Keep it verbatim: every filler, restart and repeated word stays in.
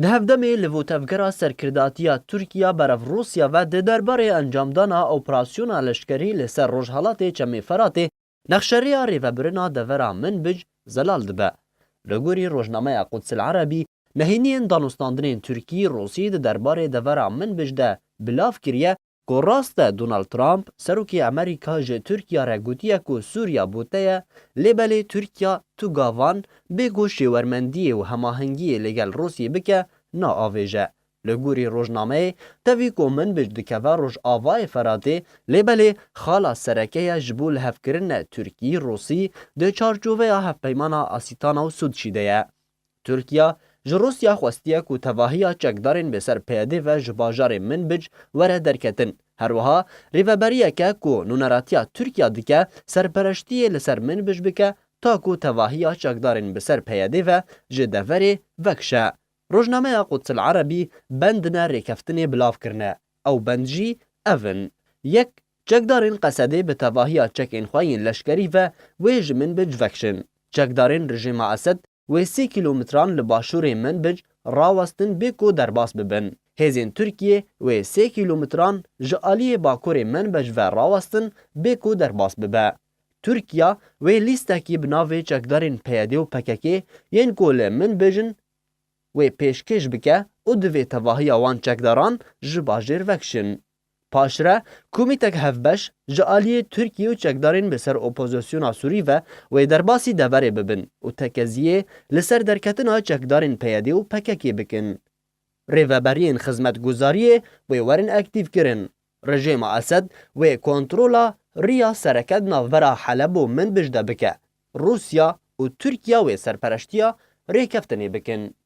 Di hevdemê li votevgera serkirdatiya Tirkiya berev Rûsya ve di derbarê encamdana operasyona leşkerî li ser rojhelatê Çemê Feratê nexşerêya rêvebirina devera Minbic zelal dibe. Li gorî rojnameya Quds El Erebî, nehêniyên danûstandinên Tirkî Rûsî di derbarê devera Minbic de bilav kiriye, ku rast e Donald Trump, serokê Amerîka ji Tirkiya re gotiye ku Sûriya bote ye, lê belê Tirkiya tu gavan bê ku şêwermendiyê û hemahengiyê li gel Rûsiyê bike, naavêje. Li gorî rojnameyê, tevî ku Minbic dikeve rojavayê Feratê, lê belê xala sereke ye ji bo lihevkirine Tirkî-Rûsî di çarçoveya hevpeymana Asîtana û Sûdçî de ye. Tirkiya ji Rûsya xwestiye ku tevahiya çekdarên bi ser P Y D ve ji bajarê Minbic were derketin. Her wiha rêveberiyeke ku nûneratiya Tirkiya dike serpereştiyê li ser Minbic bike ta ku tevahiya çekdarên bi ser P Y D ve ji deverê vekişe. Rojnameya Quds El Erebî bend ne rêkeftinê bilav kirine. Ew bend jî ev in: Yek, çekdarên Qesedê bi tevahiya çekên xwe yên leşkerî ve wê ji Minbic vekişin. Çekdarên rejîma Esed wê sê kîlometran li başûrê Minbic rawestin bê ku derbas bibin. Hêzên Tirkiyê wê sê kîlometran ji aliyê bakurê Minbic ve rawestin bê ku derbas bibe. Tirkiya wê lîstekî bi navê çekdarên P Y D û P K K yên ku li Minbic in wê pêşkêş bike û divê tevahiya wan çekdaran ji bajêr vekişin. Paşre, komîtek hevbeş ji aliyê Tirkiye û çekdarên bi ser opozisyona Sûrî ve wê derbasî deverê bibin û tekeziyê li ser derketina çekdarên P Y D û P K K bikin. Rêveberiyên xizmetguzariyê wê werin aktîvkirin. Rejîma Esed wê kontrola riya sereke di navbera Heleb û Minbic de bike. Rûsya û Tirkiya wê serpereştiya rêkeftinê bikin.